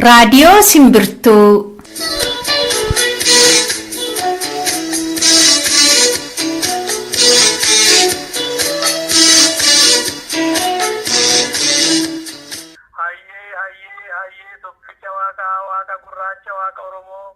Raadiyoo Simbirtuu. Hayyee hayyee hayyee tokkicha waaqaa waaqa gurraacha waaqa Oromoo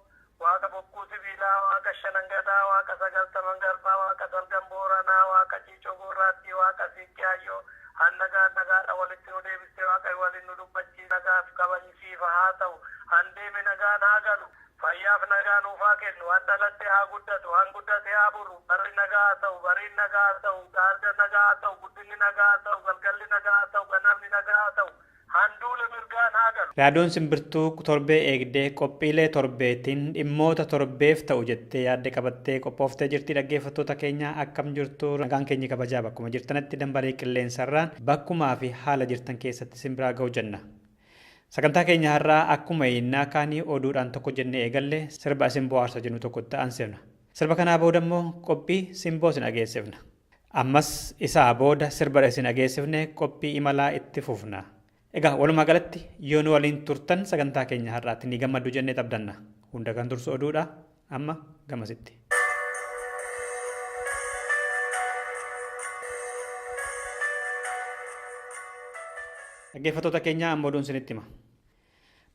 waaqa bokkuu sibiilaa waaqa shanangadaa waaqa sagaltaman garbaa waaqa salgan booranaa waaqa ciicoo gurraattii waaqa siiqqee hayyoo hannagaa nagaadha walitti nu deebistee waaqa waliin nu dubbachii nagaaf kabajisiifa haa ta'u handeeme nagaan haa galu fayyaaf nagaa nuufaa kennu han dhalatte haa guddatu han guddate haa buru barri nagaa haa ta'u bariin nagaa haa ta'u gaarda nagaa haa ta'u guddinni nagaa haa ta'u galgalli nagaa haa ta'u ganamni nagaa haa ta'u handuule mirgaan haa galu. Raadiyoon Simbirtuu torbee eegdee qophiilee torbeetiin dhimmoota torbeef ta'u jettee yaadde qabattee qophooftee jirti. Dhaggeeffattoota keenya akkam jirtu nagaan keenya kabajaa bakkuma jirtanitti dambalee qilleensarraan bakkumaa fi haala jirtan keessatti simbiraa ga'u jenna. Sagantaa keenya har'aa akkuma innaa kaanii oduudhaan tokko jennee eegalle sirba isin bohaarsa jennu tokkotti aansifna. Sirba kanaa booda immoo qophii simboo isin dhageessifna. Ammas isaa booda sirba isin dhageessifne qophii imalaa itti fufna. Egaa walumaa galatti yoo nu waliin turtan sagantaa keenya har'aatti ni gammaddu jennee abdanna. Hunda kan dursu oduudha. Amma gamasitti. Dhaggeeffattoota keenya amma oduun isinitti hima.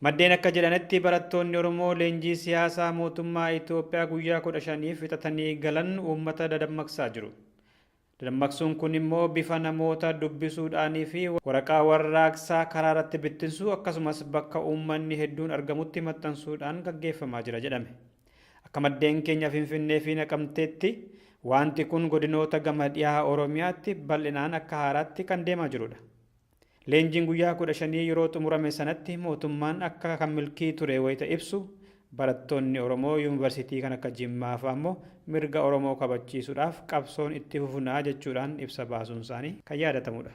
Maddeen akka jedhanitti barattoonni Oromoo leenjii siyaasaa mootummaa Itoophiyaa guyyaa 15f fixatanii galan uummata dadammaqsaa jiru. Dadammaqsuun kun immoo bifa namoota dubbisuudhaanii fi waraqaa warraaqsaa karaa irratti bittinsuu akkasumas bakka uummanni hedduun argamutti maxxansuudhaan gaggeeffamaa jira jedhame. Akka maddeen keenya Finfinnee fi Naqamteetti waanti kun godinoota gama dhihaa Oromiyaatti bal'inaan akka haaraatti kan deemaa jirudha. Leenjiin guyyaa 15 yeroo xumurame sanatti mootummaan akka kan milkii ture wayita ibsu, barattoonni Oromoo yuunvarsiitii kan akka Jimmaa fa'a immoo mirga Oromoo kabachiisuudhaaf qabsoon itti fufnaa jechuudhaan ibsa baasuun isaanii kan yaadatamudha.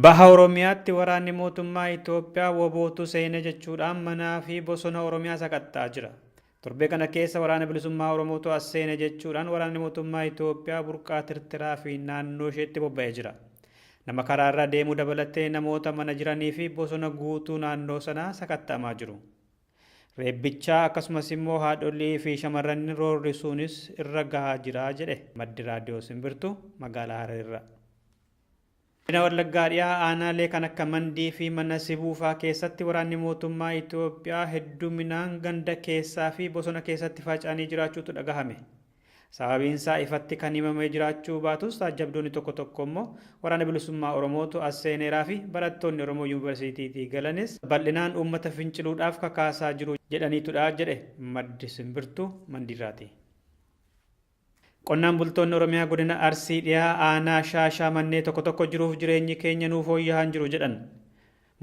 Baha Oromiyaatti waraanni mootummaa Itoophiyaa WBOtu seene jechuudhaan manaa fi bosona Oromiyaa sakatta'aa jira. Torbee kana keessa Waraana Bilisummaa Oromootu as seene jechuudhaan waraanni mootummaa Itoophiyaa burqaa Tirtiraa fi naannoo isheetti bobba'ee jira. Nama karaa irra deemu dabalatee namoota mana jiranii fi bosona guutuu naannoo sanaa sakatta'amaa jiru. Reebbichaa akkasumas immoo haadholii fi shamarran roorrisuunis irra gahaa jira jedhe maddi Raadiyoo Simbirtuu magaalaa Harar irraa. Godina Wallaggaa Dhihaa aanaalee kan akka Mandii fi Mana Sibuu faa keessatti waraanni mootummaa Itoophiyaa hedduminaan ganda keessaa fi bosona keessatti faca'anii jiraachuutu dhagahame. Sababiin isaa ifatti kan himamee jiraachuu baatus taajjabdoonni tokko tokko immoo Waraana Bilisummaa Oromootu as seeneeraa fi barattoonni Oromoo Yuunivarsiitiitii galanis bal'inaan uummata finciluudhaaf kakaasaa jiru jedhaniitudha jedhe maddi Simbirtuu Mandiirraatii. Qonnaan bultoonni Oromiyaa godina Arsii Dhihaa aanaa Shaashaa Mannee tokko tokko jiruuf jireenyi keenya nuu fooyyahaa hin jiru jedhan.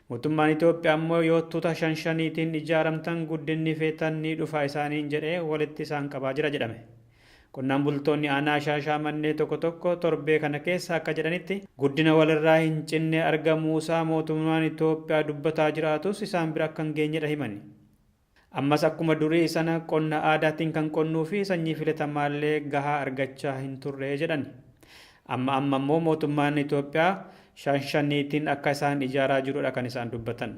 Mootummaan Itoophiyaa immoo yoo tuta shan shaniitiin ijaaramtan guddinni feetan ni dhufa isaaniin jedhee walitti isaan qabaa jira jedhame. Qonnaan bultoonni aanaa Shaashaa Mannee tokko tokko torbee kana keessa akka jedhanitti guddina walirraa hin cinne argamuusaa mootummaan Itoophiyaa dubbataa jiraatus isaan bira akka hin geenyedha himani. Ammas akkuma durii sana qonna aadaatiin kan qonnuu fi sanyii filatamaallee gahaa argachaa hin turre jedhani. Amma amma immoo mootummaan Itoophiyaa shan shaniitiin akka isaan ijaaraa jirudha kan isaan dubbatan.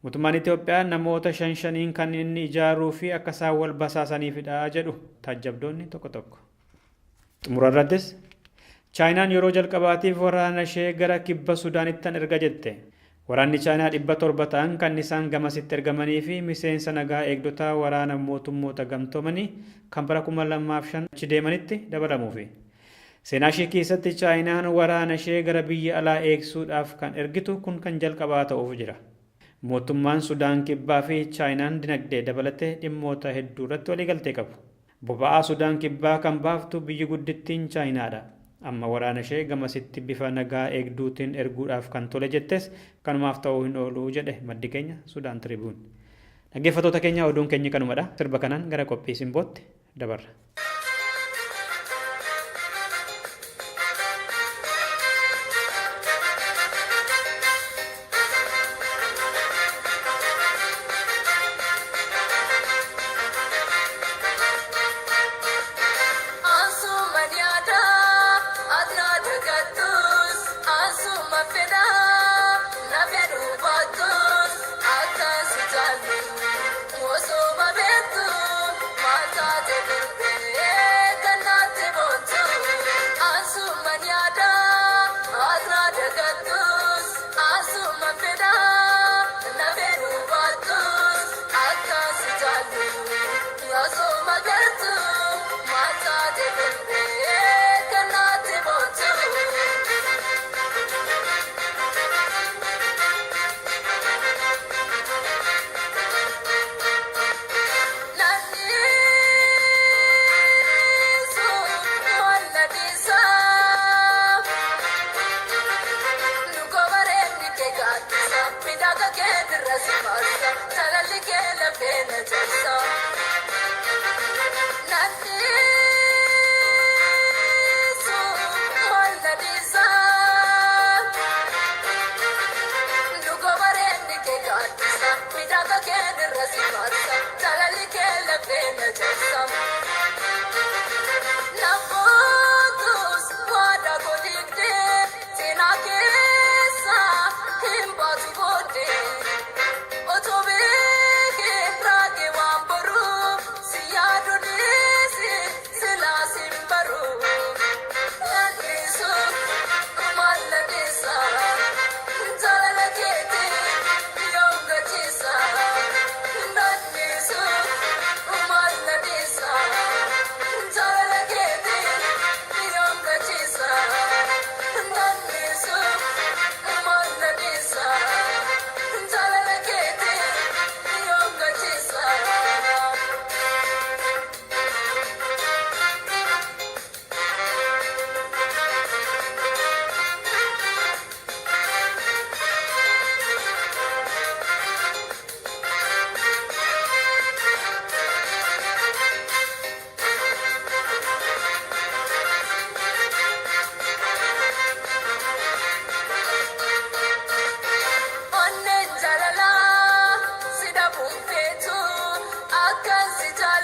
Mootummaan Itoophiyaa namoota shan shaniin kan inni ijaaruu fi akka isaan wal basaasaniifidha jedhu taajjabdoonni tokko tokko. Xumura irrattis Chaayinaan yeroo jalqabaatiif waraana ishee gara kibba Sudaanittan erga jette. Waraanni Chaayinaa 700 ta'an kan isaan gamasitti ergamanii fi miseensa nagaa eegdotaa waraana mootummoota gamtoomanii kan bara 2005 achi deemanitti dabalamuufi. Seenaa ishee keessatti Chaayinaan waraana ishee gara biyya alaa eegsuudhaaf kan ergitu kun kan jalqabaa ta'uuf jira. Mootummaan Sudaan Kibbaa fi Chaayinaan dinagdee dabalatee dhimmoota hedduu irratti waliigaltee qabu. Boba'aa Sudaan Kibbaa kan baaftu biyyi guddittiin Chaayinaadha. Amma waraana ishee gamasitti bifa nagaa eegduutiin erguudhaaf kan tole jettes kanumaaf ta'uu hin oolu jedhe maddi keenya Sudaan Tiribuun. Dhaggeeffattoota keenya oduun keenyi kanumadha. Sirba kanaan gara qophii simbootti dabarra. Ansuma nyaata adna dagattus ansuma fedha na fedhu baattus.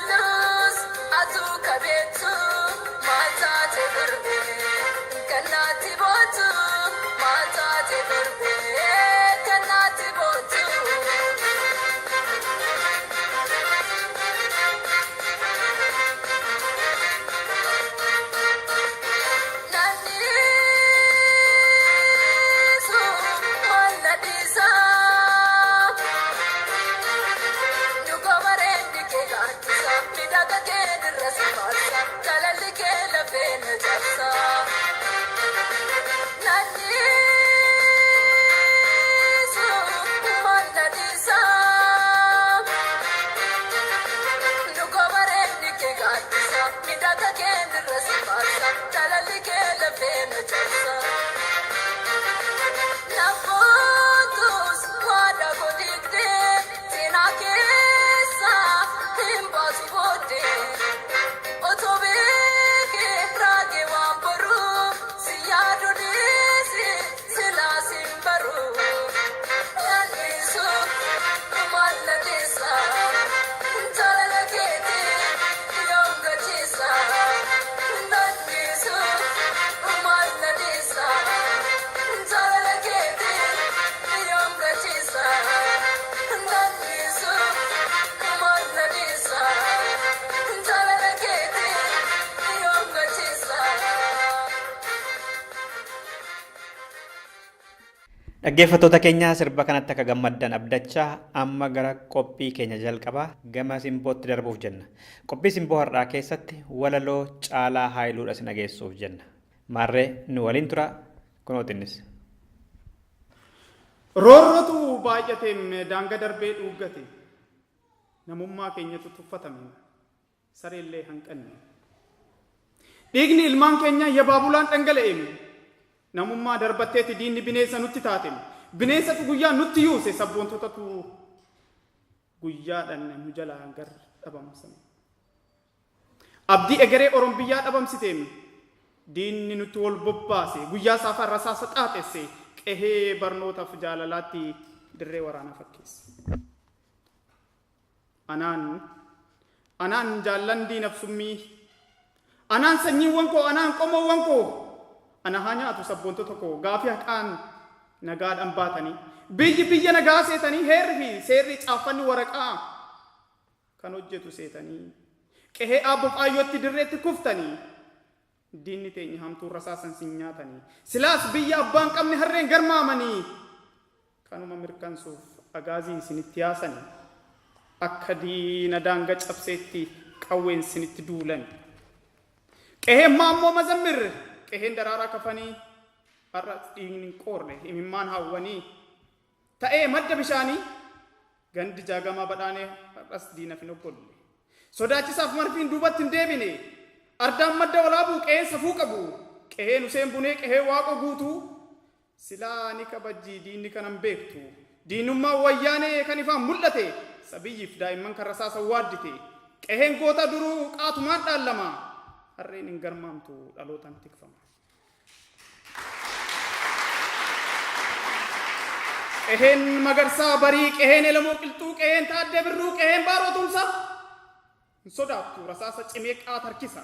Jaalallus atuu kabeetu maal taate durbee kan naatti bootu maal taate durbee kan naatti bootu. Nannisu maal na dhiisaa? Dhuga bareedni kee gaaddisa, miidhaga kee dirra si baasa, jaalalli kee lafee na cabsa. Nannisu maal na dhiisaa? Dhuga bareedni kee gaaddisa, miidhaga kee dirra si baasa, jaalalli kee lafee na cabsa. Nabbootus waadaa koo diigdee seenaa keessa hin baasu booddee. Otoo beekee raagee waan baruu si yaadu dhiisi silaa sin baruu. Nannisu maal na dhiisa jaalala keetii yoom gachiisa. Nannisu maal na dhiisa jaalala keetii yoom gachiisa. Nannisu maal na dhiisa jaalala keetii yoom gachiisa. Dhaggeeffattoota keenya, sirba kanatti akka gammaddan abdachaa, amma gara qophii keenya jalqabaa gama simbootti darbuuf jenna. Qophii simboo har'aa keessatti walaloo Caalaa Haayiluudha isin dhageessuuf jenna. Maarree nu waliin tura, kunootinnis. Roorrotu baay'ateem daanga darbee dhuuggate. Namummaa keenyatu tuffatame. Sareellee hanqanne. Dhiigni ilmaan keenya yabaabulaan dhangala'eem. Namummaa darbatteeti diinni bineensa nutti taatem. Bineensatu guyyaa nutti yuuse, sabboontotatu guyyaadhaan nu jalaa gar dhabamsame. Abdii egeree Orom biyyaa dhabamsiteem. Diinni nutti wal bobbaase, guyyaa saafaa rasaasa xaaxesse, qehee barnootaaf jaalalaatti dirree waraanaa fakkeesse. Anaan jaallan diinaf summii, anaan sanyiiwwan koo, anaan qomoowwan koo, ana haa nyaatu sabboontota koo. Gaafii haqaan nagaadhaan baatanii biyyi biyya nagaa seetanii, heerri fi seerri caaffanni waraqaa kan hojjetu seetanii, qehee aabbo faayyootti dirreetti kuftanii, diinni teenya hamtuun rasaasan sin nyaatanii, silaas biyya abbaan qabne harreen garmaamanii, kanuma mirkansuuf agaazii isinitti yaasanii, akka diina daanga cabseetti qawween isinitti duulan. Qeheen Maammoo Mazammir, qeheen Daraaraa Kafanii, har'a dhiigni hin qoorre imimmaan hawwanii ta'ee madda bishaanii. Gandi Jaagamaa Badhaanee har'as diinaf hin oggolle. Sodaachisaaf marfiin duubatti hin deebine. Ardaan Madda Walaabuu qeheen safuu qabu. Qeheen Useen Bunee, qehee Waaqoo Guutuu. Silaa ni kabajji diinni kanan beektu. Diinummaan Wayyaanee kan ifaan mul'ate. Sabiyyiif daa'imman kan rasaasa waaddite. Qeheen goota duruu qaatumaan dhaallama. Harreen hin garmaamtu, dhalootaan tikfama. Qeheen Magarsaa Barii, qeheen Elemoo Qilxuu, qeheen Taaddee Birruu, qeheen Baaroo Tumsaa. Hin sodaattu rasaasa cimee qaata harkisa.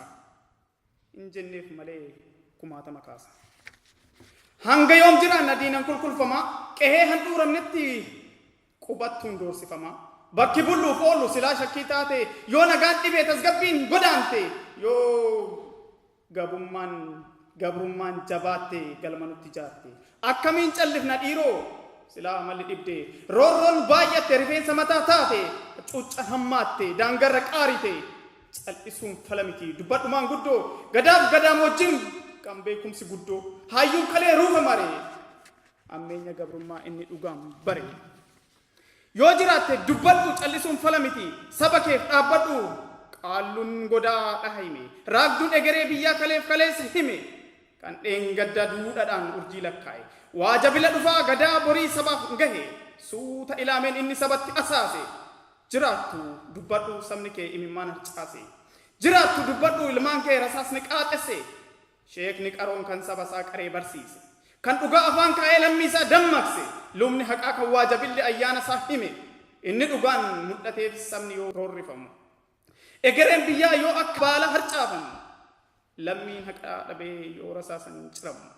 Hin jenneef malee kumaatama kaasa. Hanga yoom jiraanna diinan kulkulfamaa, qehee handhuuramnetti qubattuun doorsifamaa? Bakki bulluuf oolu silaa shakkii taate, yoo nagaan dhibee tasgabbiin godaante, yoo gabummaan gabrummaan jabaatte galma nutti jaatte. Akkamiin callifna dhiiroo silaa amalli dhibde, roorroon baay'atte, rifeensa mataa taate, cuuccan hammaatte, daangarra qaarite. Cal'isuun fala miti, dubbadhumaan guddoo, gadaaf gadaam wajjin kan beekumsi guddoo, hayyuun kalee ruufa mare, ammeenya gabrummaa inni dhugaan bare. Yoo jiraatte dubbadhu, cal'isuun fala miti, saba keef dhaabbadhu. Qaalluun godaa dhaha hime, raagduun egeree biyyaa kaleef kaleessa hime, kan dheengadda duudhadhaan urjii lakkaa'e, waa jabila dhufaa gadaa borii sabaaf gahe, suuta ilaameen inni sabatti asaase. Jiraattu dubbadhu, sabni kee imimmaan harcaase. Jiraattu dubbadhu, ilmaan kee rasaasni qaaxesse. Sheekni qaroon kan saba isaa qaree barsiise, kan dhugaa afaan kaa'ee lammii isaa dammaqse, lubni haqaa kan waa jabilli ayyaana isaa hime, inni dhugaan mul'ateef sabni yoo roorrifamu. Egereen biyyaa yoo akka baala harcaafamu lammiin haqaa dhabee yoo rasaasan ciramu.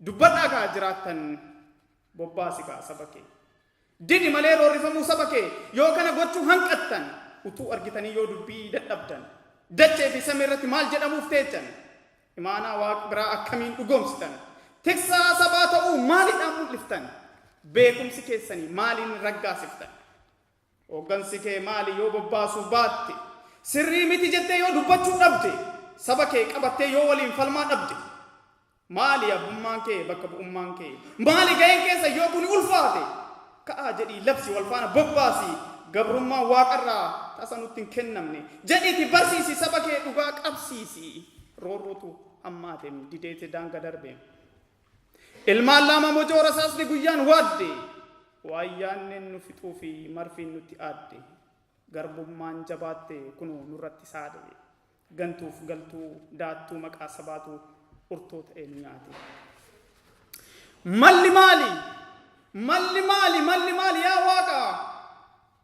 Dubbadhaa kaa jiraattan bobbaasi kaa saba kee. Didi malee roorrifamuu saba kee yoo kana gochuu hanqattan utuu argitanii yoo dubbii dadhabdan dachee fi samii irratti maal jedhamuuf teechan imaanaa waaqa biraa akkamiin dhugoomsitan tiksaa sabaa ta'uu maaliidhaan mul'iftan beekumsi keessanii maaliin raggaasiftan hooggansi kee maali yoo bobbaasuu baatte sirrii miti jettee yoo dubbachuu dhabde saba kee qabattee yoo waliin falmaa dhabde maali abbummaan kee bakka bu'ummaan kee maali ga'een keessa yoo kuni ulfaate ka'aa jedhii labsi wal faana bobbaasi gabrummaan waaqarraa tasa nutti hin kennamne jedhiiti barsiisi saba kee dhugaa qabsiisi roorrootu hammaateem dideete daanga darbeem. Ilmaan lama mojoo rasaasni guyyaan waadde waayyaanneen nu fixuu fi marfiin nutti aadde garbummaan jabaatte kunoo nurratti saade gantuuf galtuu daattuu maqaa sabaatu urtoo ta'ee nu nyaate. Malli maali? Malli maali? Malli maali yaa waaqa?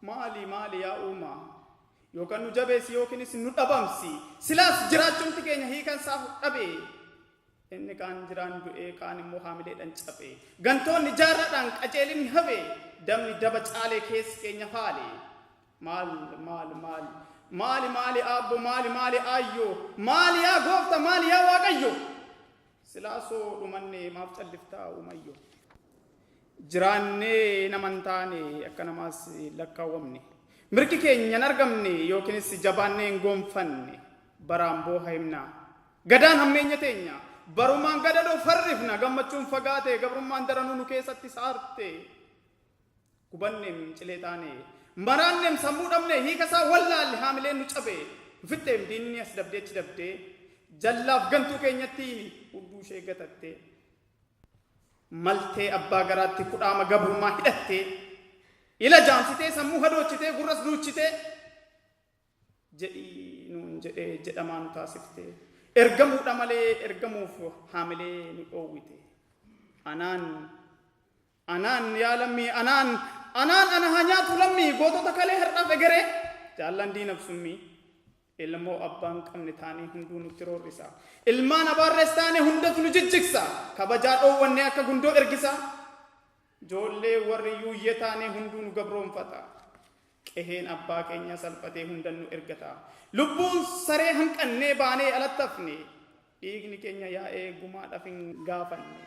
Maali maali yaa uumaa? Yookaan nu jabeessi yookiinis nu dhabamsi. Silaas jiraachuumti keenya hiikan isaa dhabe. Inni kaan jiraan du'ee kaan immoo haamileedhaan cabe. Gantoonni jaarraadhaan qajeelinni hafe. Damni daba caalee keessi keenya faale. Maal maal maal maali maali aabbo maali maali aayyoo maali yaa goofta maali yaa waaqayyo. Silaasoo dhumanne maaf calliftaa uumayyo. Jiraannee nama hin taane akka namaas lakkaawwamne. Mirgi keenya hin argamne yookiinis jabaannee hin gonfanne baraan booha himna. Gadaan hammeenya teenya barumaan gadadoo farrifna gammachuun fagaate gabrummaan daranuu nu keessatti saarte. Gubanneem cilee taane maraanneem sammuu dhabne hiika isaa wallaalle haamileen nu cabe fixxeem diinni as dabdee achi dabdee jallaaf gantuu keenyatti hudduu ishee gatatte. Maltee abbaa garaatti kudhaama gabrummaa hidhattee ila jaamsitee sammuu hadoochitee gurras duuchitee jedhii nuun jedhee jedhamaa nu taasiftee ergamuudha malee ergamuuf haamilee nu dhoowwite. Anaan anaan yaa lammii anaan anaan ana haa nyaatu lammii gootota kalee har'aaf egeree jaallan diinaf summii ilmoo abbaan qabne taanee hunduu nutti roorrisa. Ilmaan abaarrees taane hundatu nu jijjigsa. Kabajaa dhoowwannee akka gundoo ergisa. Ijoollee warri yuuyyee taanee hunduu nu gabroonfata. Qeheen abbaa keenya salphatee hundan nu ergata. Lubbuun saree hanqannee baanee alatti hafne. Dhiigni keenya yaa'ee gumaadhaaf hin gaafanne.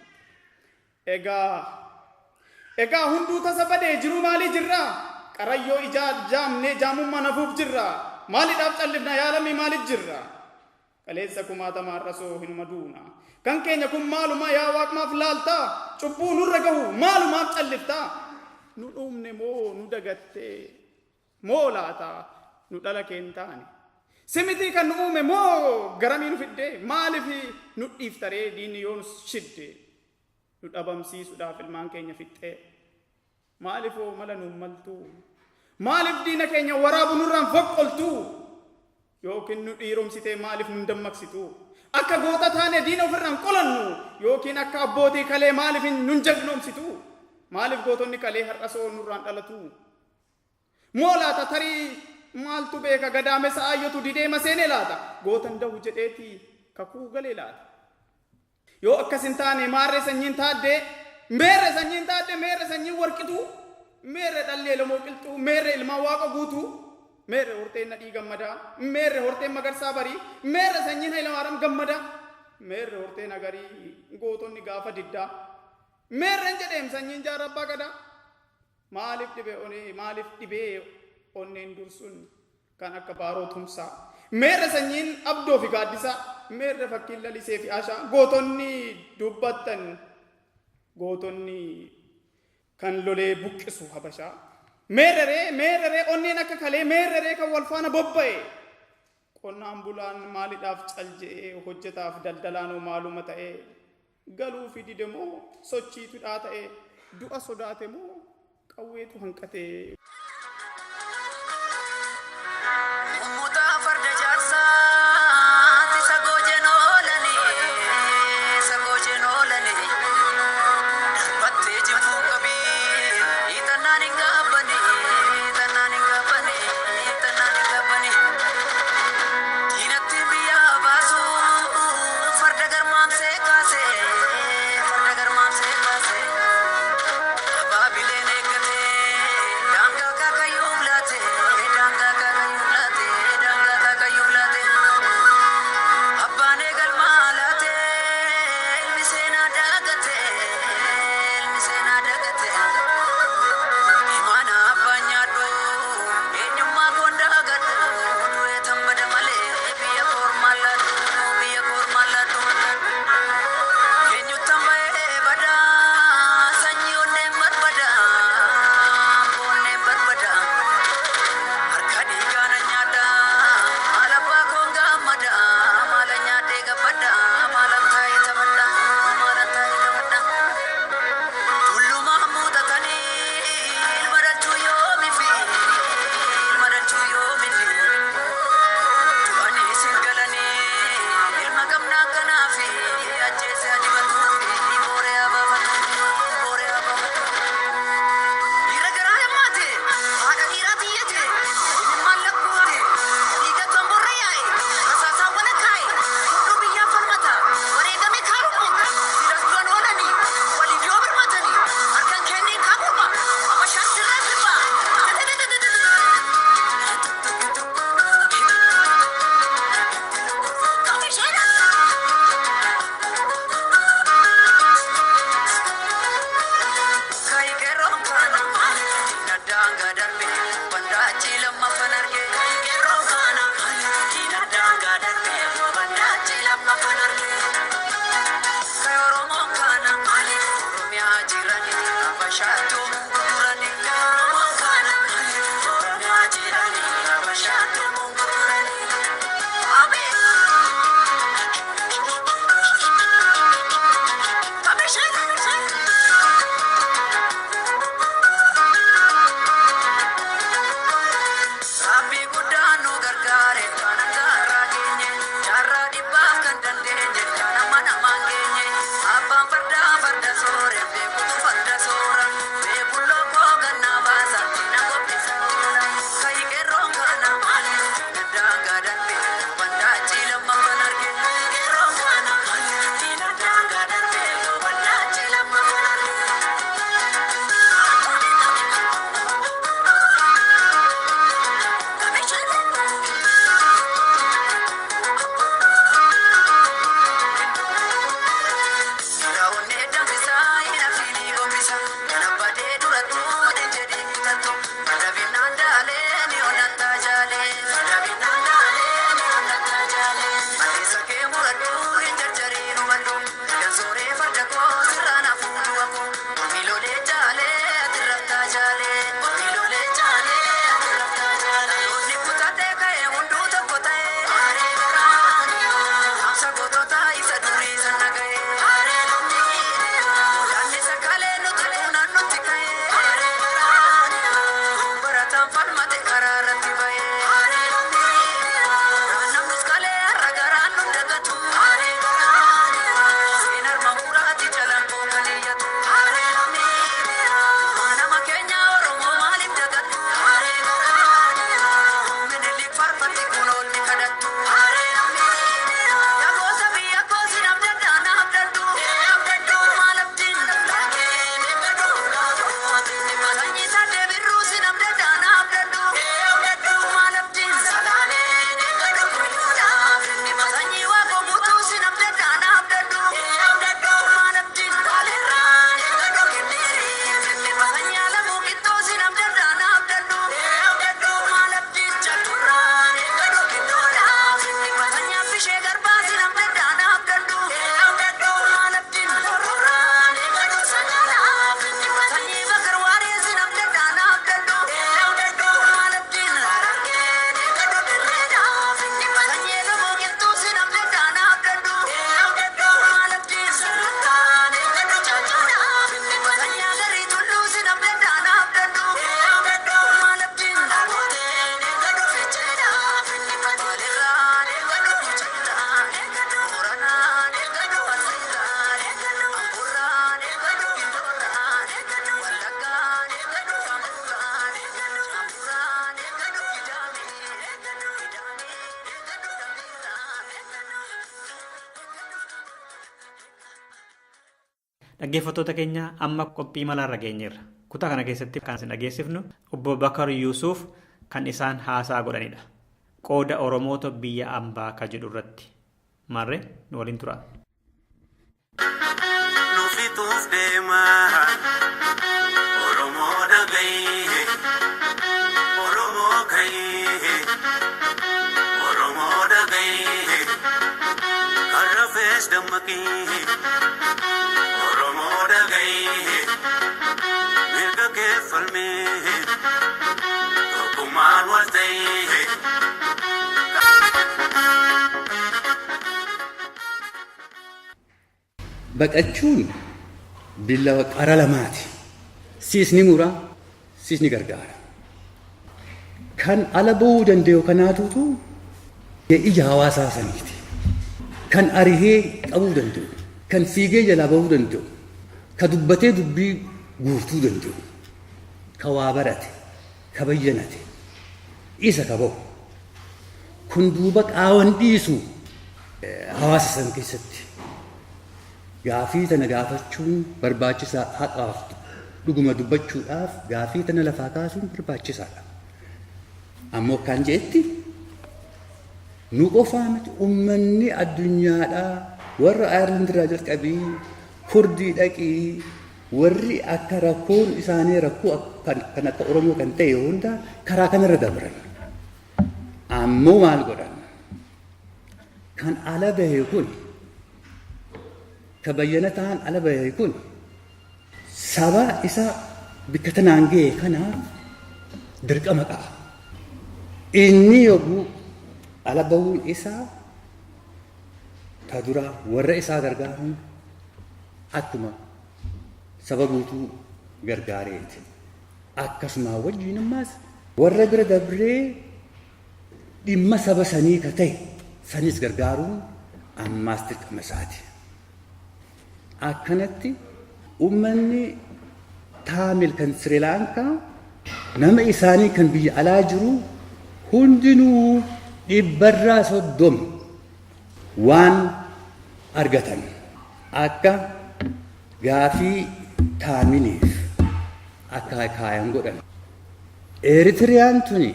Egaa hunduu tasa badee jiruu maalii jirraa? Qarayyoo ijaa jaamnee jaamummaa nafuuf jirra. Maaliidhaaf callifna yaa lammii maaliif jirra? Qaleessa kumaatama har'asoo hinuma duuna. Kan keenya kun maalumaa yaa waaqmaaf laaltaa? Cubbuu nurra gahu maalumaaf calliftaa? Nu dhuumne moo nu dagattee? Moo laata nu dhala keen taane? Simitii kan nu uume moo garamii nu fidde? Maaliif nu dhiiftaree diinni yoo nu shidde? Nu dhabamsiisuudhaaf ilmaan keenya fixxee? Maaliifoo mala nuun maltuu? Maaliif diina keenya waraabu nurraan foqqoltuu? Yookiin nu dhiiromsitee maaliif nun dammaqsitu? Akka goota taane diina ofirraan qolannu yookiin akka abbootii kalee maaliif nun jagnoomsitu? Maaliif gootonni kalee har'asoo nurraan dhalatu? Moo laata tarii maaltu beeka gadaamessa aayyotu didee maseenee laata? Gootan dahu jedheeti kakuu galee laata? Yoo akkas hin taane maarree sanyiin taaddee meerre sanyiin taaddee meerre sanyiin warqituu meerre dhalli elemoo qilxuu meerre ilmaan waaqa guutuu meerre horteen nadhii gammadaa meerre horteen magarsaa barii meerre sanyiin hayilamaariyaam gammadaa meerre horteen agarii gootonni gaafa diddaa meerren jedheem sanyiin jaarraa abbaa gadaa maaliif dhibee onee maaliif dhibee onneen dursun kan akka baaroo tumsaa meerre sanyiin abdoo fi gaaddisaa meerre fakkiin lalisee fi ashaa gootonni dubbattan gootonni kan lolee buqqisu habashaa meerreree meerreree onneen akka kalee meerreree kan wal faana bobba'e qonnaan bulaan maaliidhaaf cal je'ee hojjetaaf daldalaanoo maaluma ta'ee galuu fi dide moo sochiitudhaa ta'e du'a sodaate moo qawweetu hanqatee. Mummutaa farda jaarsaati sagoo oolanii sagoo oolanii darbattee jinfuu qabii tannaan hin gaabbanii tannaan hin gaabbanii tannaan hin gaabbanii. Dhaggeeffattoota keenya, amma qophii malaarra geenyeerra. Kutaa kana keessatti kan isin dhageessifnu obbo Bakar Yuusuf kan isaan haasaa godhanidha. Qooda Oromoota biyya ambaa ka jedhu irratti. Maarree, nu waliin tura. Nufituuf deema, Oromoo dhagaye, Oromoo ka'ee, Oromoo dhagaye, karra fees dammaqee, Oromoo dhagaye, mirga kee falmee, tokkummaan wal ta'ee. Baqachuun billawa qara lamaati. Siis ni mura, siis ni gargaara. Kan ala ba'uu danda'u kanaatutu ija hawaasaa saniiti. Kan arihee qabuu danda'u, kan fiigee jalaa bahuu danda'u, ka dubbatee dubbii guutuu danda'u, ka waa barate, ka bayyanate, isa ka bahu. Kun duuba qaawan dhiisu hawaasa san keessatti. Gaafii tana gaafachuun barbaachisaa, haqaaf dhuguma dubbachuudhaaf gaafii tana lafaa kaasuun barbaachisaadha. Ammoo akkaan jeetti, nu qofaa miti, uummanni addunyaadhaa warra Ayirlaand irraa jalqabii Kurdii dhaqii, warri akka rakkoon isaanii rakkoo kan akka Oromoo kan ta'e hunda karaa kanarra dabran. Ammoo maal godhan? Kan ala bahe kun, ka bayyanataan ala bahe kun, saba isa bikka tanaan ga'e kanaaf dirqama qaba. Inni yogguu ala bahuun isaa ta dura warra isaa gargaaruun akkuma saba guutuu gargaareeti. Akkasuma wajjin ammaas warra bira dabree dhimma saba sanii ka ta'e sanis gargaaruun ammaas dirqama isaati. Akkanatti uummanni Taamil kan Sri Lankaa nama isaanii kan biyya alaa jiru hundinuu 30% waan argatan akka gaafii Taamiliif akka kaayan godhan. Eritiriyaan tuni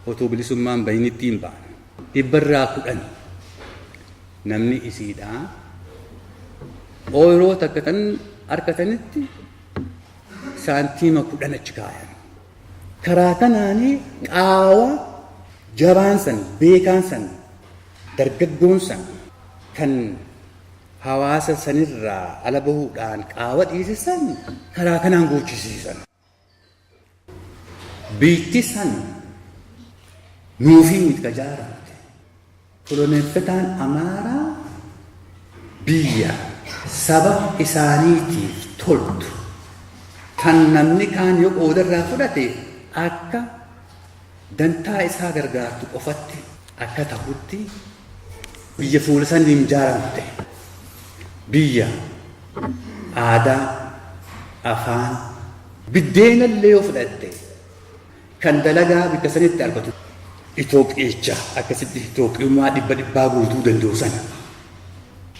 otoo bilisummaan bahinitti hin baane 10% namni isiidhaa ooyiroo takka tan argatanitti saantiima 10 achi kaayan. Karaa kanaanii qaawa jabaan san, beekaan san, dargaggoon san kan hawaasa sanirraa ala bahuudhaan qaawa dhiisisan karaa kanaan guuchisiisan. Biitti san nuufii miti ka jaaramte. Koloneeffataan Amaaraa biyya saba isaaniitiif toltu kan namni kaan yoo qoodarraa fudhate akka dantaa isaa gargaartu qofatti akka tahutti biyya fuula saniin ijaaramte, biyya aadaa, afaan, biddeenallee yoo fudhatte kan dalagaa bikka sanitti argatu Itoophiyicha akkasitti Itoophiyummaa dhibba dhibbaa guutuu danda'u sana.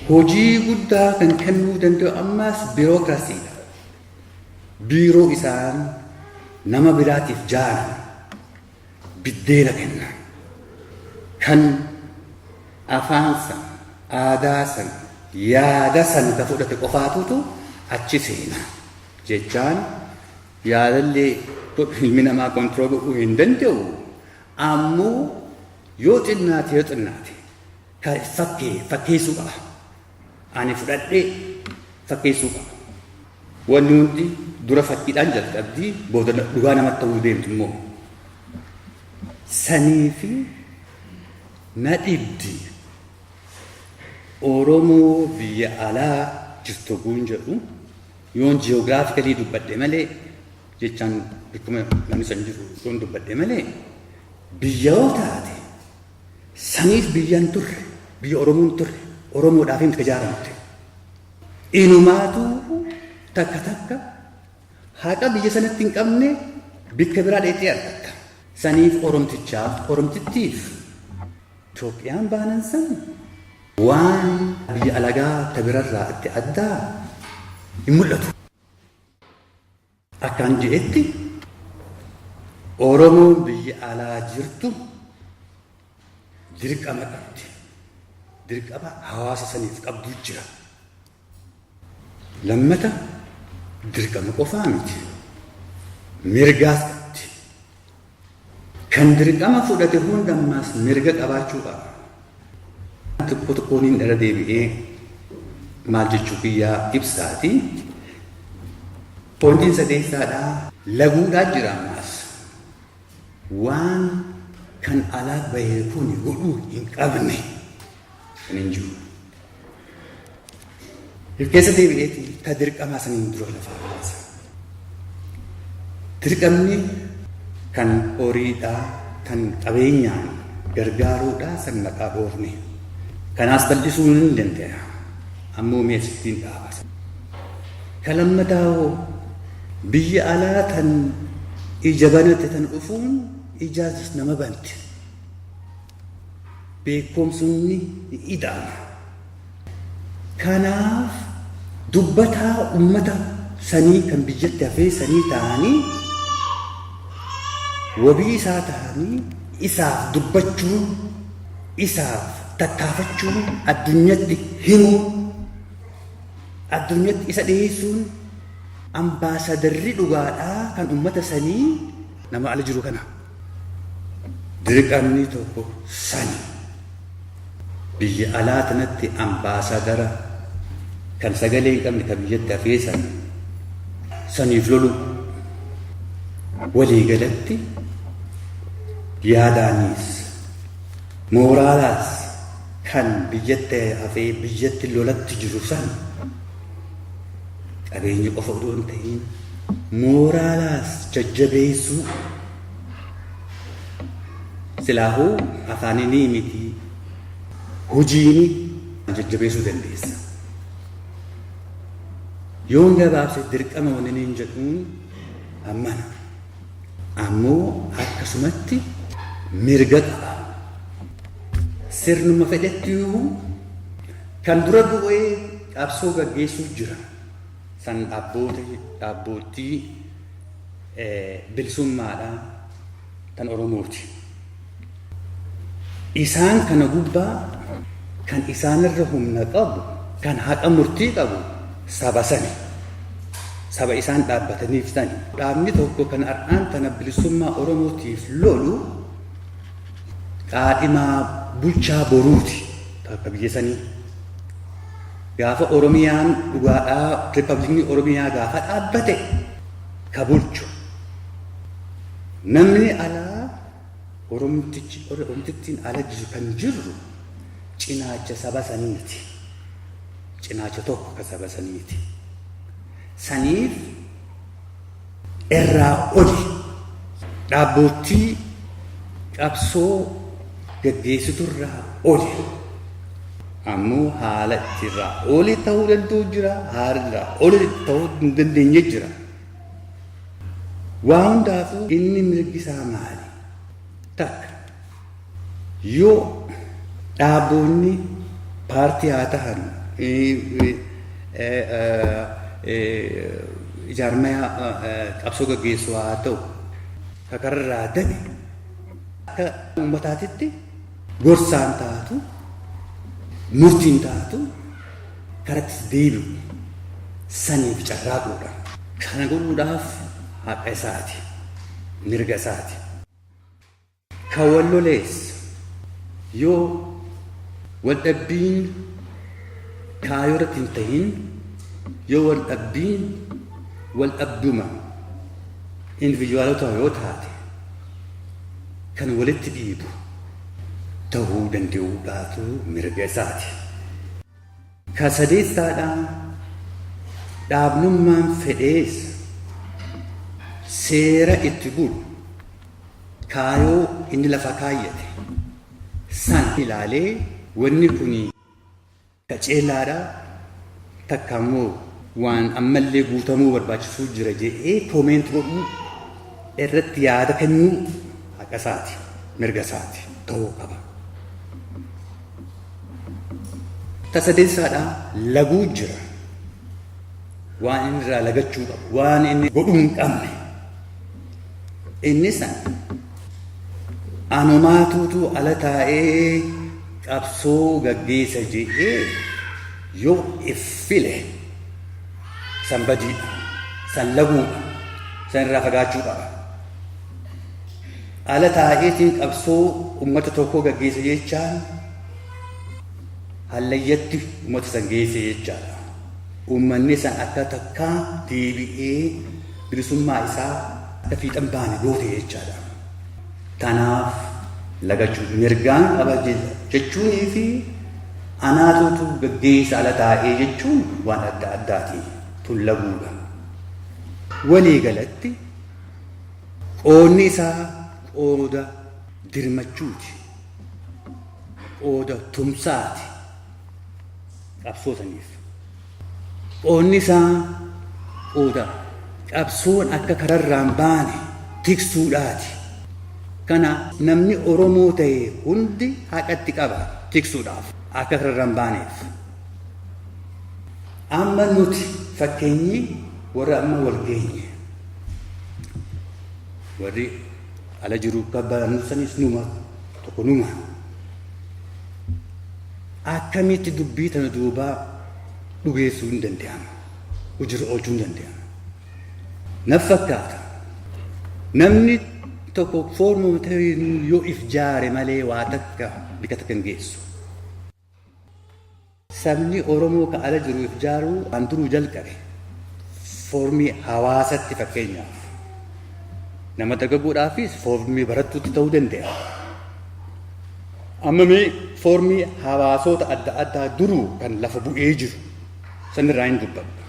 Hojii guddaa kan kennuu danda'u ammaas biirokiraasiidha. Biiroo isaan nama biraatiif jaaran biddeena kenna. Kan afaan san, aadaa san, yaada san ka fudhate qofaatutu achi seena. Jechaan yaadallee ilmi namaa control godhuu hin danda'u. Ammoo yoo xinnaate ka fakkeessuu qaba. Ani fudhadhee fakkeessuu qaba. Wanni hundi dura fakkiidhaan jalqabdii, booda dhugaa namatti ta'uu deemtu immoo. Sanii fi na dhibdi Oromoo biyya alaa jirtu guun jedhu yoon geographically dubbadhe malee, jechaan bikkuma namni san jiru yoon dubbadhe malee, biyya yoo taate saniif biyyaan turre, biyya Oromoon turre, Oromoodhaaf himti ijaaramte. Inumaatu takka takka haqa biyya sanatti hin qabne bikka biraa dheexee argatta. Saniif Oromtichaaf, Oromtittiif Itoophiyaan baanan san waan biyya alagaa ta birarraa itti addaa Hin mul'atu. Akkaan je'etti Oromoon biyya alaa jirtu dirqama qabdi. Dirqama hawaasa saniif qabdu jira. Lammata dirqama qofaa miti. Mirgaas qabdi. Kan dirqama fudhate hundammaas mirga qabaachuu qaba. Tokko tokkoon hin dhala deebi'ee maal jechuu kiyyaa ibsaati. Pointiin sadeessaadhaa laguudhaa jira ammaas. Waan kan alaa bahee kun godhuu hin qabne kan hin jiru. Keessa deebi'eeti ta dirqamaa saniin dura lafaa kaasa. Dirqamni kan horiidhaa kan qabeenyaan gargaaruudhaa san maqaa dhoofne. Kanaas bal'isuu hin danda'a. Ammoo meesittiin dhaaba. Ka lammataa hoo biyya alaa tan ija banate tan dhufuun ijaas nama banti. Beekumsonni ni ida'ama. Kanaaf dubbataa ummata sanii kan biyyatti hafee sanii ta'anii wabii isaa ta'anii isaaf dubbachuun, isaaf tattaafachuun, addunyatti himuun, addunyatti isa dhiyeessuun ambaasadarri dhugaadhaa kan ummata sanii nama ala jiru kana. Dirqamni tokko sani. Biyya alaa tanatti ambaasadara kan sagalee hin qabne kan biyyatti hafee san saniif lolu walii galatti yaadaanis mooraalaas kan biyyatti hafee biyyatti lolatti jiru san qabeenya qofa odoo hin ta'in mooraalaas jajjabeessuu. Silaahuu afaaninii miti, hojiini jajjabeessuu dandeessa. Yoon gabaabse dirqama wanni niin jedhuun ammana. Ammoo akkasumatti mirga qaba. Sirnuma fedhettiyuu kan dura bu'ee qabsoo gaggeessuu jira. San dhaabboottii bilisummaadhaa tan Oromooti. Isaan kana gubbaa kan isaanirra humna qabu, kan haqa murtii qabu saba sani. Saba isaan dhaabbataniif sani. Dhaabni tokko kan har'aan tana bilisummaa Oromootiif lolu qaadhimaa bulchaa boruuti takka biyya sanii. Gaafa Oromiyaan dhugaadhaa Riippaabilikni Oromiyaa gaafa dhaabbate ka bulchu. Namni alaa Oromtichi Oromtittiin ala jiru kan jirru cinaacha saba saniiti. Cinaacha tokko ka saba saniiti. Saniif irraa oli dhaabboottii qabsoo gaggeessiturraa oli. Ammoo haala itti irraa oli ta'uu danda'u jira, haala irraa oli ta'uu hin dandeenye jira. Waa hundaafuu inni mirgi isaa maali? Takka yoo dhaabboonni paartii haa tahan, ijaarmaya qabsoo gaggeessu haa ta'u, kakarraa dabe akka uummataatitti gorsaan taatu, murtiin taatu, karatti deebi'u saniif carraaquudha. Kana godhuudhaaf haqa isaati, mirga isaati. Ka wal lolees yoo wal dhabbiin kaayoo irratti hin tahin, yoo wal dhabbiin wal dhabduma individuaalota yoo taate, kan walitti dhiibu tahuu danda'uudhaatu mirga isaati. Ka sadeessaadhaa dhaabnummaan fedhees seera itti bulu, kaayoo inni lafa kaayyate san ilaalee wanni kuni qaceelaadha, takka ammoo waan ammallee guutamuu barbaachisuu jira jedhee comment godhuu irratti yaada kennuu haqa isaati, mirga isaati ta'uu qaba. Ta sadeessaadhaa laguu jira. Waan inni irraa lagachuu qabu, waan inni godhuu hin qabne. Inni san anumaatuutu ala taa'ee qabsoo gaggeessa jedhee yoo iffile san badiidha, san laguudha, san irraa fagaachuu qaba. Ala taa'eetiin qabsoo uummata tokkoo gaggeessa jechaan hallayyatti uummata san geesse jechaadha. Uummanni san akka takkaa deebi'ee bilisummaa isaa akka fiixan baane goote jechaadha. Kanaaf lagachuu mirgaan qaba jechuunii fi anaatuutu gaggeessa ala taa'ee jechuun waan adda addaati. Tun laguudha. Walii galatti qoodni isaa qooda dirmachuuti. Qooda tumsaati qabsootaniif. Qoodni isaa qooda qabsoon akka kararraan baane tiksuudhaati. Kana namni Oromoo ta'e hundi haqatti qaba tiksuudhaaf akka kararraan baaneef. Amma nuti fakkeenyi warra amma wal geenye warri ala jiru barannu sanis numa tokko numa. Akkamitti dubbii tana duubaa dhugeessuu hin danda'ama. Hojiirra oolchuu hin danda'ama. Naf fakkaata. Namni tokko foormuma ta'e yoo if jaare malee waa takka bika takka hin geessu. Sabni Oromoo ka ala jiru if jaaruu waan duruu jalqabe foormii hawaasatti fakkeenyaaf nama dargaggoodhaafis foormii barattuutti ta'uu danda'a. Amma mee foormii hawaasota adda addaa duruu kan lafa bu'ee jiru sanirraa hin dubbadha.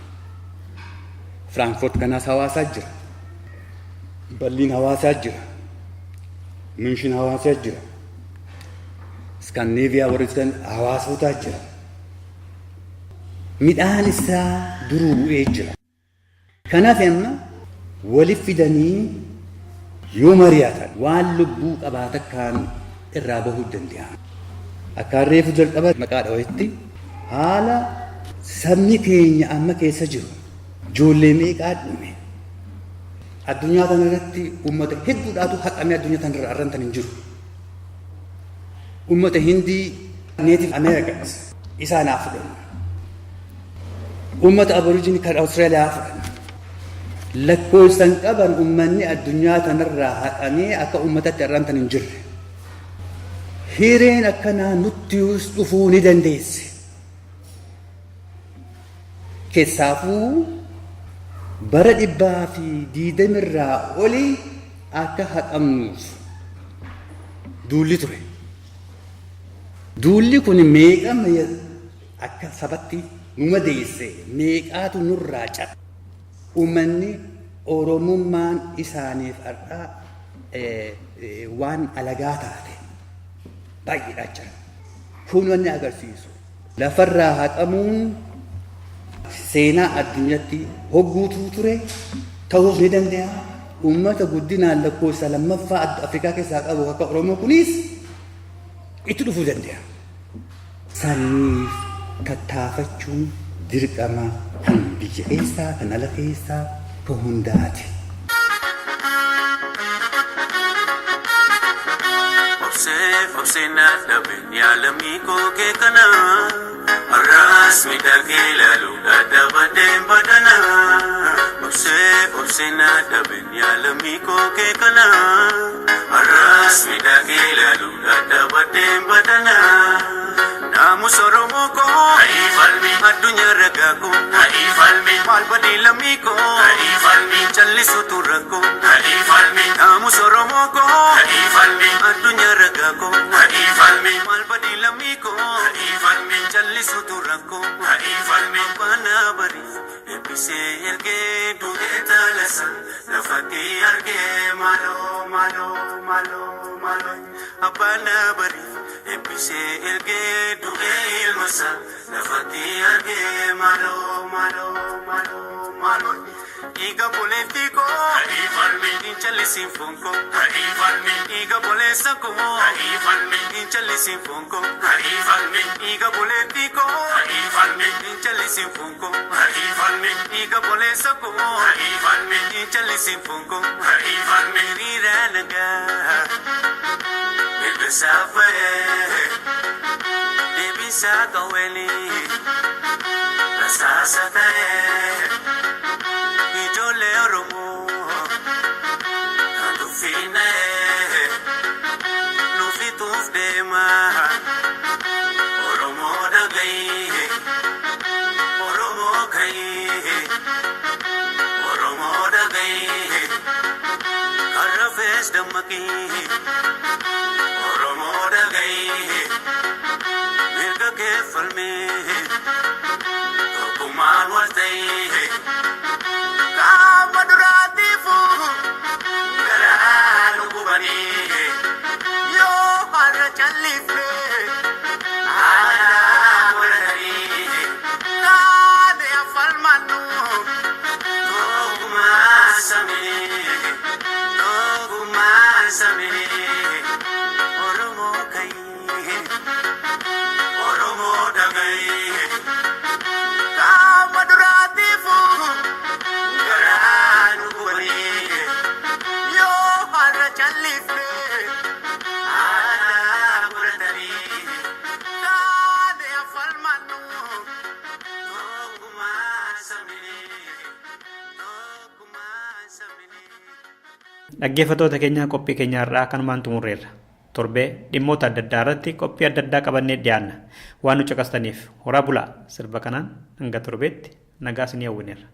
Firaankfurt kanaas hawaasaa jira. Berliin hawaasaa jira. Minshin hawaasaa jira. Iskaandineeviyaa warri jiran hawaasotaa jira. Midhaan isaa duruu bu'ee jira. Kanaaf amma waliif fidanii yoo mari'atan waan lubbuu qabaata kaan irraa bahuu danda'ama. Akkaan reefu jalqaba maqaa dhawetti haala sabni keenya amma keessa jiru ijoollee meeqaa dhume. Addunyaa kana irratti uummata hedduudhaatu haqamee addunyaa kana irra arrantan hin jiru. Uummata Hindii Native Americans isaan haa fudhannu. Uummata Aborigine kan Austraaliyaa fudhannu. Lakkoofsan qaban uummanni addunyaa kanarraa haqamee akka uummatatti arrantan hin jirre. Hireen akkanaa nutti dhufuu ni dandeessi. Keessaafuu bara 120rraa olii akka haqamnuuf duulli ture. Duulli kun meeqa akka sabatti nu madeesse, meeqaatu nurraa cabe. Uummanni Oromummaan isaaniif har'aa waan alagaa taate baay'eedhaa jira. Kun wanni agarsiisu lafarraa haqamuun seenaa addunyaatti hogguutuu ture ta'uus ni danda'a. Uummata guddinaan lakkoofsa lammaffaa Afrikaa keessaa qabu akka Oromoo kunis itti dhufuu danda'a. Saniif tattaafachuun dirqama kan biyya keessaa kan ala keessaa kan hundaati. Obsee obsee na dhabe yaalamii koo kee kana har'aas miidhagee ilaalu dadhabadheen badana. Obsee obsee na dhabe yaalamii koo kee kana har'aas miidhagee ilaalu dadhabadheen badana. Naamusa Oromoo koo addunyaa ragaa koo maal badii lammii koo callisuutu rakkoo. Naamusa Oromoo koo addunyaa ragaa koo maal badii lammii koo callisuutu rakkoo. Baana bari eebbisee ergee du'ee taalasa lafatti argee maaloo maaloo maaloo maaloo. Abbaan bari eebbisee ergee du'ee ilmasa lafatti argee maaloo maaloo maaloo maaloo. Dhiiga boleettii koo. Ta'ii falmi. Hin callisiin foon koo. Ta'ii falmi. Dhiiga boleessa koo. Ta'ii falmi. Hin callisiin foon koo. Ta'ii falmi. Dhiiga boleettii koo. Ta'ii falmi. Hin callisiin foon koo. Ta'ii falmi. Dhiiga boleessa koo. Ta'ii falmi. Hin callisiin foon koo. Ta'ii falmi. Hiriira nagaa. Mirga saafee. Deebisaa qawweenii. Rasaasa ta'ee. Ijoollee Oromoo kan tuffiinee nuufituuf deema. Oromoo dhagahi, Oromoo kahi, Oromoo dhagahi, kan rafes dammaqi. Oromoo dhagahi, mirga kee falmi, tokkummaan wal ta'i. Qaama duraatiifu garaa nu gubanii yoo har'a callifne aadaa godhatanii taane affalmannu tokkummaa samii tokkummaa samii Oromoo ka'ii Oromoo dhaga'ii qaama duraatiifu. Garaa nu gubanii yoo har'a callifne aadaa godhatanii taane affalmannu tokkummaa sabni tokkummaa sabni. Dhaggeeffattoota keenya qophii keenya har'aa kanumaan xumurreerra. Torbee dhimmoota adda addaa irratti qophii adda addaa qabannee dhiyaanna. Waan nu caqastaniif horaa bulaa sirba kanaan hanga torbeetti nagaa isinii hawwineerra.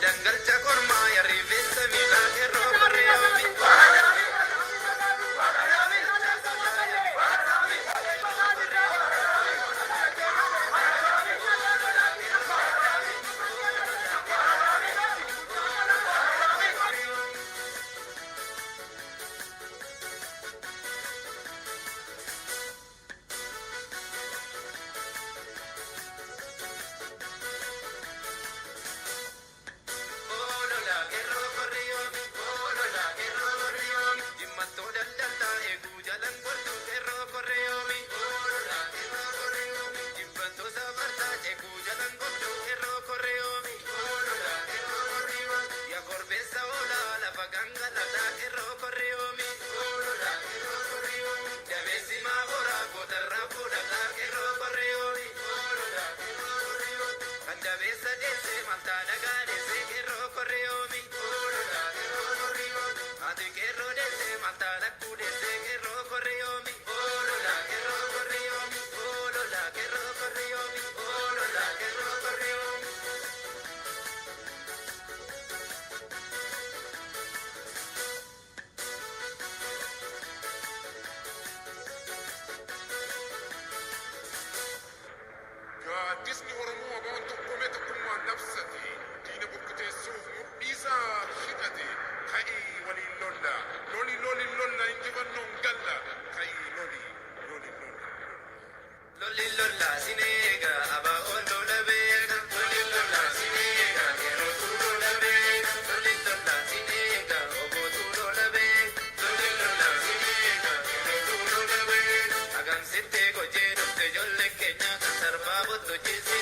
Dangalcha kormaa yarri miilaa qeerroo korreeyoomi. Dabeessa deesse maltaa dhagaa deesse qeerroo korreeyoomi. Ati qeerroo deesse maltaa lakkuu deesse qeerroo korreeyoomi. Oolola qeerroo korreeyoomi. Oolola qeerroo korreeyoomi. Oolola qeerroo korreeyoomi. Gaaddisni Oromoo aboon tokkomee tokkummaan labsate diina burkuteessuuf mudhiisaa hidhate ka'ii waliin lolla loli loli lolla injifannoon galla ka'ii loli loli lolla. Loli lolla sineega abaa'oon lola beeka. Loli lolla sineega yerootu lola beeka. Loli lolla sineega obootu lola beeka. Loli lolla sineega yerootu lola beeka. Agamsittee gojee dhufte ijoolleen keenya kan sarbaa bottochiise.